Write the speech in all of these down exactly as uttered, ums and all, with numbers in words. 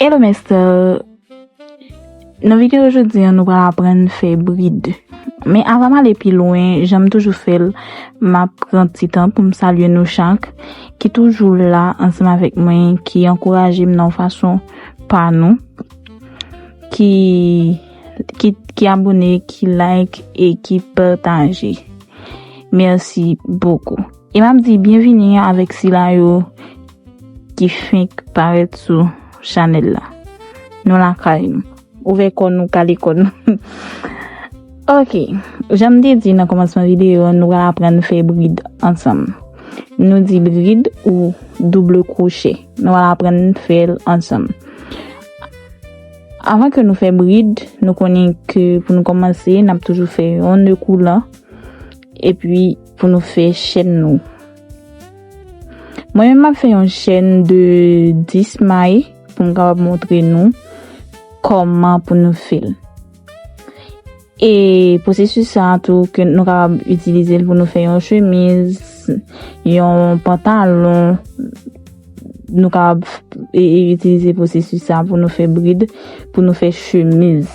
Hello, Mester. Nan videyo jodi a, nou pral aprann fè brid. Men avan m ale pi lwen, jan m toujou fè l, m ap pran ti tan pou m salye nou chak ki toujou la ansanm avèk mwen, ki ankouraje m nan yon fason pa nou, ki, ki, ki abone, ki like e ki pataje. Mèsi bokou. E m ap di byenvini avèk sila yo ki fenk parèt sou chanèl la. Nou lakay nou. Ouvè kò nou, kale kò nou. Ok. Jan m te di nan kòmansman videyo, nou pral aprann fè brid ansanm. Nou di brid ou double crochet. Nou pral aprann fè l ansanm. Avan ke nou fè brid, nou konnen ke pou nou kòmanse, n ap toujou fè yon nè koulan. Epi pou nou fè chèn nou. Mwen menm, m ap fè yon chèn de dis may pou m kapab montre nou kòman pou nou fè l. E pwosesis sa a tou, ke nou kapab itilize l pou nou fè yon chemiz, yon pantalon, nou kapab e, e, itilize pwosesis sa a pou nou fè brid, pou nou fè chemiz.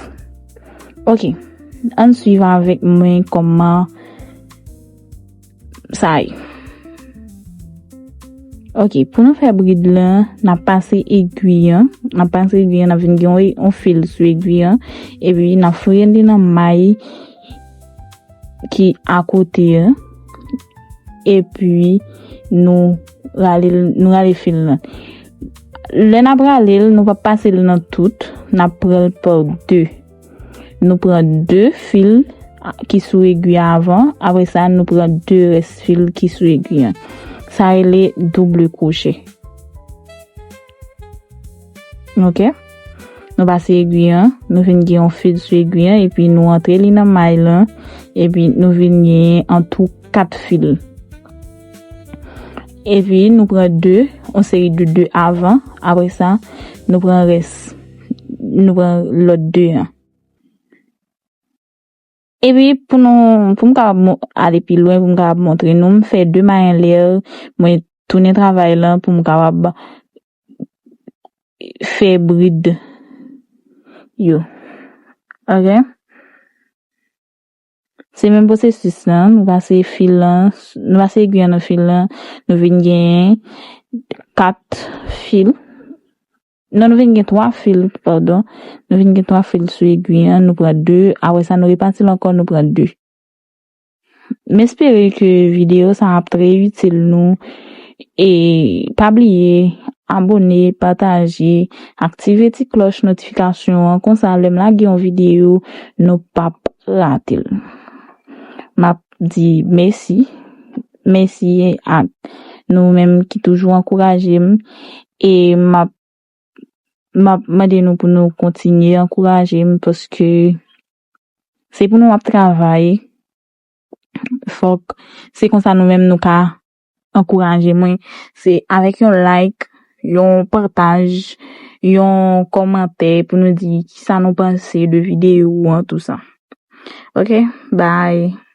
Ok, ann swiv avèk mwen kòman sa ye. Ok, pou nou fè brid lan, n ap pase egwi an, n ap pase egwi an, n ap vin gen yon, yon fil sou egwi an, epi n ap foure li nan may ki akote an, epi nou rale l, nou rale fil lan. Lè n ap rale l, nou p ap pase l nan tout, n ap pran l pa de. Nou pran de fil a, ki sou egwi an avan, apre sa, nou pran de rès fil ki sou egwi an. Sa rele double crochet. Ok? Nou pase egwi an, nou vin gen yon fil sou egwi an, epi nou antre li nan may lan, epi nou vin gen an tou kat fil. Epi nou pran de, yon seri de de avan, apre sa, nou pran rès, nou pran lòt de an. Epi pou nou, pou m kapab mo-, ale pi lwen, pou m kapab montre nou, m fè de may anlè, mwen tounen travay lan pou m kapab fè brid yo. Ok? Se menm pwosesis lan, nou pase fil lan, nou pase egwi an nan fil lan, nou vin gen kat fil. Non, nou vin gen twa fil, padon. Nou vin gen twa fil sou egwi an, nou pran de, apre sa nou repati l ankò, nou pran de. M espere ke videyo sa ap trè itil nou. E pa bliye abone, pataje, aktive ti klòch notifikasyon an, konsa lè m lage yon videyo, nou p ap rate l. M ap di mèsi, mèsi ak nou menm ki toujou ankouraje m, e m ap, m ap mande nou pou nou kontinye ankouraje m, paske se pou nou m ap travay. Fòk se konsa nou menm nou ka ankouraje mwen. Se avèk yon like, yon pataj, yon kòmantè pou nou di kisa nou panse de videyo an, tou sa. Ok, bye.